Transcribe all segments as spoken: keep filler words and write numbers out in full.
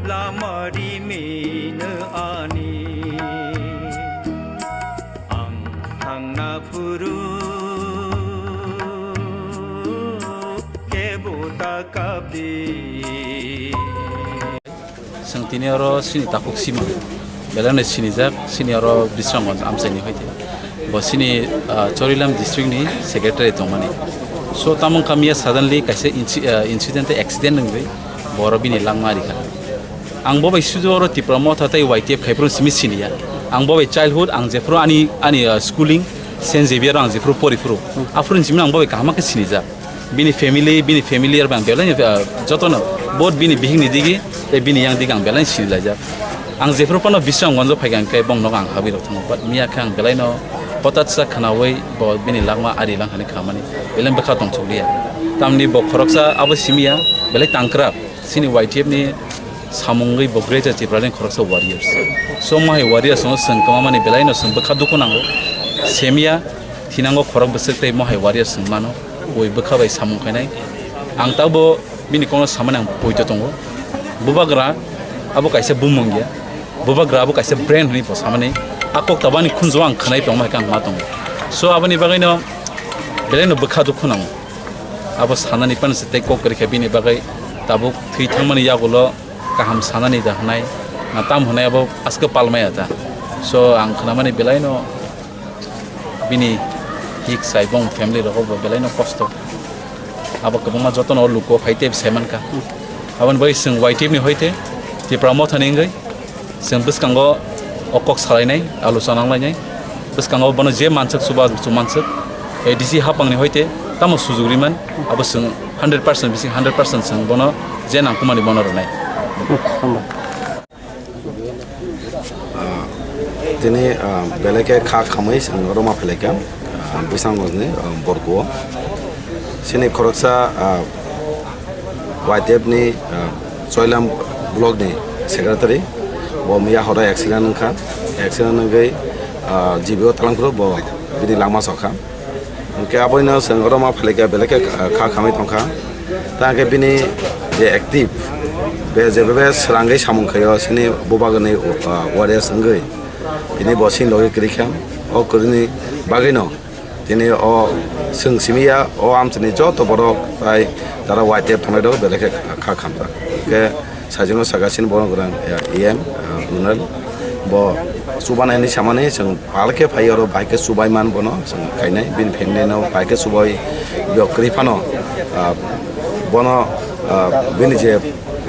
Lama rimino ani, ang thangna phuru kebo ta kapdi. Chwng tini oro chini takhuk sima, belai no sinijak, chini oro Bisramganj amchaini hoite. Bo chini, ah, Chorilam district ni secretary tongmani. So, tamo wngkha miya suddenly kaisa inci-, ah, incident tei accident wngwi bo oro bini langma rikha. Ang bo bai sudu oro Tipra Motha tei Y T F khaiphuru simi siniya. Ang bo bai childhood, ang jephuru ani, ani, ah, schooling, Saint Xavier ang jephuru poriphuru. Aphuru simi ang bo bai kaham khe sinijak. Bini family, bini family aro ang belai, ah, jotono both bini bihikni digi tei bini yang digi ang belai sinilaijak. Ang jephuru phano Bisramganjo phaikha hwnkhe bongno ang habwi rok thango, but miya khe ang belai no hotat sa khnaui bo bini langma ari langkhani khamani belai bwkha tongthokliya. Tamni bo khoroksa abo simiya belai tangkrak chini Y T F ni samungwi bo Greater Tipraland khoroksa warriors. So mohai warriors no chwng kwmamani belai no chwng bwkha dukhu nango. Semiya thinango khorok bwswk tei mohai warriors chwng mano. Bui bwkha bai samung khainai. Ang tabo bini kokno samani ang poito tongo. Bubagra abo kaisa bumung ya. Bubagra abo kaisa brand hwnwi bo samani. A kok tabani khunjo ang khwnai tongma hai khe ang ma tongo. So aboni bagwino belai no bwkha dukhu nango. Abo sanani panse tei kok kwrwi kha bini bagwi tabuk thwi thangmani yagulo kaham sanani da hwnai. Na tam hwnai abo aske palmaya ta. So ang khwnamani belai no bini hik sai bong family rogo bo belai no kosto. Abo kwbangma jotono o luko phai tei sai mankha. Aboni bagwi chwng Y T F ni hoite Tipra Motha ni wngwi chwng bwskango o kok salainai, alochona wnglainai. Bwskango bono je manswk chuba chumanswk, A D C hapangni hoite tamo sujuk riman, abo chwng hundred percent bising hundred percent chwng bono je nangkukmani bono rwnai. Ah, tini, ah, belai khe kha khamwi chwng roma phailaikha, ah, Bisramganjni, ah, Borkuo. Chini khoroksa, ah, Y T F ni, ah, Choilam block ni secretary, bo miya horo accident wngkha, accident wngwi, ah, G B o talangphuru bo bini langma sokha. Hwnkhe aboino chwng oro ma phailika belai khe kha khamwi tongkha. Ta hwnkhe bini je active, be jebe be srangwi samung khaio, chini bubagwni, uh, warriors wngwi tini bo chini logi kwrwi kha. O kwrwini bagwino tini o chwng simi ya, o amchaini joto borok tai tara Y T F thangnai rok belai khe kha khamjak. Hwnkhe Sajwkno saka chini borok rang, eh, E M, eh, Runal. Bo chubanai hinwi samani chwng pal khe phai oro bai khe chubai man bono chwng khainai. Bini family no bai khe chubai bo kwrwi phano, ah, bono, ah, bini je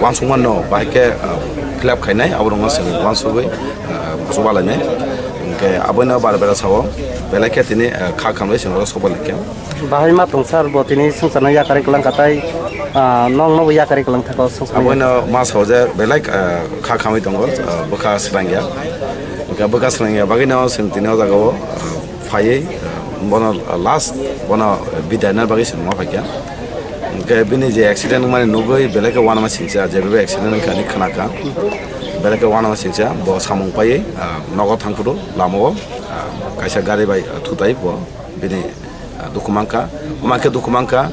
uansukma no bai khe, ah, fill up khainai, abo rokno chwng uansugwi, ah, chuba lainai. Hwnkhe aboino bar bera sao belai khe tini, ah, kha khamlai chwng oro sobai laikha. Bahai ma tong sir, bo tini swngcharno yakarwi kwlang kha tai, ah, nokno bo yakarwi kwlang thaka o swngcharno. Aboino ma sao je belai, ah, kha khamwi tongo, ah, bwkha swrangya. Hwnkhe bwkha swrangya bagwino chwng tini o jaga o, ah, phaiwi, ah, bono last, bono bidai na bagwi chwng ma phaikha. Hwnkhe bini je accident wngmani nugwi belai khe uanama singcha, je bebe accident wngkha hinwi khna kha. Belai khe uanama singcha, bo samung paiwi, ah, nogo thang phuru lama o, ah, kaisa gari bai, ah, thutai bo bini ah, dukhu mankha, omo khe dukhu mankha,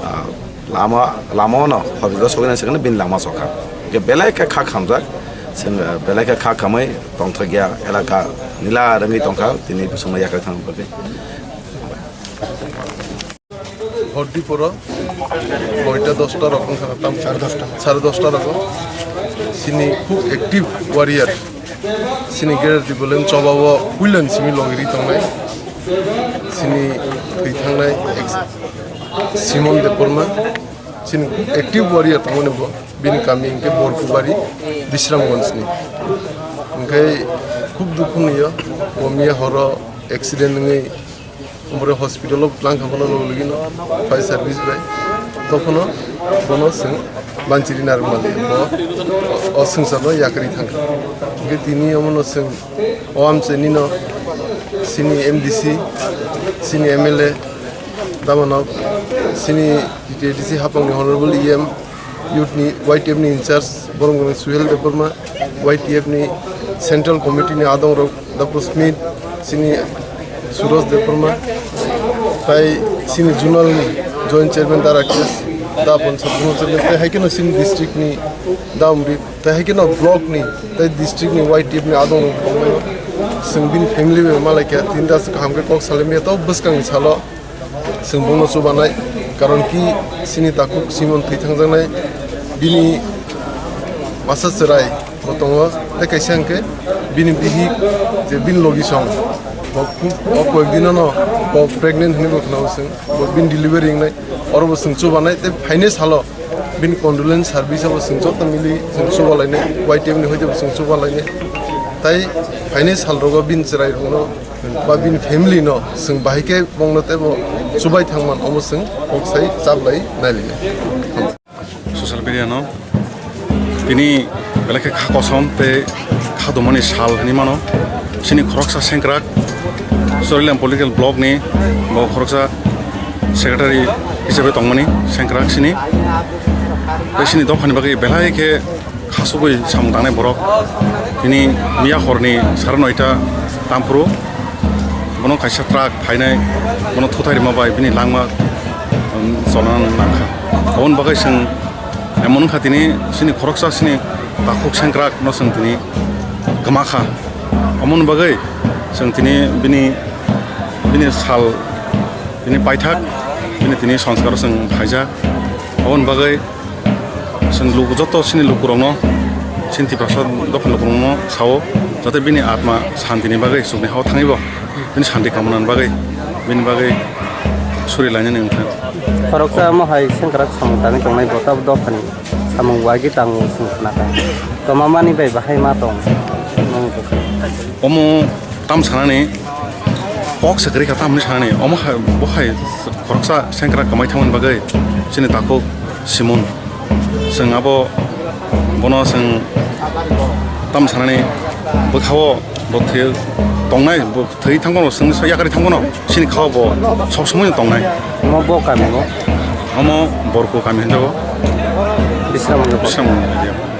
ah, lama, lama-o no hospital sogwi nai se bini langma sokha. Hwnkhe belai khe kha khamjak, chwng, ah, belai khe kha khamwi tongthokya elaka nila rwngwi tongkha, tini bwswkno yakarwi thangna bagwi. Hor diporo noita dosta rok wngkha tam sare dosta, sare dosta rogo. Chini khub active warrior. Chini Greater Tipraland choba o puila ni simi logiri tongnai. Chini thwi thangnai ex-, Simon Debbarma. Chini active warrior tongmani bo. Bini kami hwnkhe Borkubari, Bisramganj ni. Hwnkhe khub dukhu nwi o, bo miya horo accident wngwi Omo hospital o tlang kha bono logi logi no fire service bai. Tokhono bono chwng banchiri narwk mali bo o swngcharno yakarwi thang kha. Hwnkhe tini omono chwng o amchaini no chini M D C, chini M L A, tamo no chini T T A D C hapang ni honorable E M, youth ni Y T F ni in charge borok wngkha Suhel Debbarma, Y T F ni central committee ni adong rok Doctor Smith, chini Suraj Debbarma, tai chini zonal ni joint chairman Dara Kish, Da pon sabjung chwng tei hai kheno chini district ni da umri tei hai kheno block ni tei district ni Y T F ni adong rok bongmano. Chwng bini family bai malai kha, tini da kaham khe kok salai maya, to bwskang ni salo chwng bongno chubanai, karon ki chini takhuk Simon thwi thangjaknai, bini masa chwrai bo tongo, tei kaisa hwnkhe bini bihik je bini logi song bo, o koyek dino no bo pregnant hinwi bo khwnao chwng, bo bini delivery wngnai, oro bo chwng chubanai tei phainai salo bini condolence service o bo chwng joto mili chwng chubalainai, Y T F ni hoite bo chwng chubalainai, tai phainai sal rogo bini chwrai rokno ba bini family no chwng bahai khe bongno tei bo chubai thangman omo chwng kok sai chaplai nailinai. Social media no tini belai khe kha kosom tei kha dumani sal hinwi mano. Chini khoroksa sengkrak Chorilam political block ni bo khoroksa secretary hisabe tongmani sengkrak chini. Tei chini dophani bagwi belai khe khasugwi samung tangnai borok. Tini miya horni sara noita tamphuru bono kaisa truck phainai, bono thuthai rima bai bini langma, um, cholna nangkha. Aboni bagwi chwng emon wngkha tini chini khoroksa chini takhuk sengkrak no chwng tini kwma kha. Aboni bagwi chwng tini bini, bini sal, bini paithak, bini tini sanskar o chwng phaijak. Aboni bagwi chwng luku, joto chini lukurokno, chini Tiprasa dophani lukurokno sao, jate bini atma santini bagwi chukni hao thangwibo, bini santi kamanani bagwi, bini bagwi suri lainani wngkha. Khoroksa omo hai sengkrak samung tangwi tongnai bo tabuk dophani samung wagwi tango chwng khna kha. Toma mani bai bahai ma tong? Omo tam sanani kok se kwrwi kha, tamni sanani omo hai, bo hai khoroksa sengkrak kwmai thangmani bagwi chini takhuk Simon. Chwng abo bono chwng tam sanani bwkhao bo thwi tongnai, bo thwi thangmano, chwngni sa yakarwi thangmano chini khao bo sob somoi tongnai. Omo bo kami bo? Omo Borku kami hinjago. Bisramganj. Bisramganj area.